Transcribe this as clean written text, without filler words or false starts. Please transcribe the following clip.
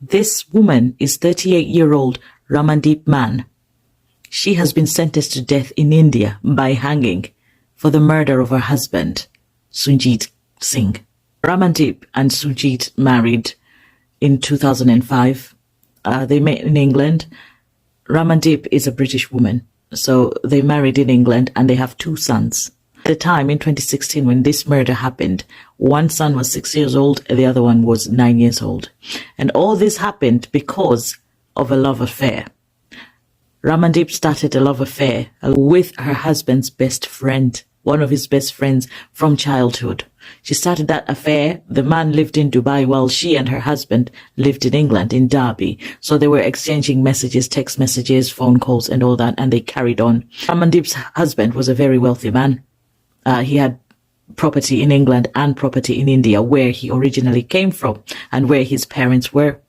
This woman is 38-year-old Ramandeep Man. She has been sentenced to death in India by hanging for the murder of her husband, Sunjit Singh. Ramandeep and Sunjit married in 2005. They met in England. Ramandeep is a British woman, so they married in England and they have 2 sons. At the time, in 2016, when this murder happened, one son was 6 years old and the other one was 9 years old. And all this happened because of a love affair. Ramandeep started a love affair with her husband's best friend, one of his best friends from childhood. She started that affair. The man lived in Dubai while she and her husband lived in England, in Derby. So they were exchanging messages, text messages, phone calls and all that, and they carried on. Ramandeep's husband was a very wealthy man. He had property in England and property in India, where he originally came from and where his parents were.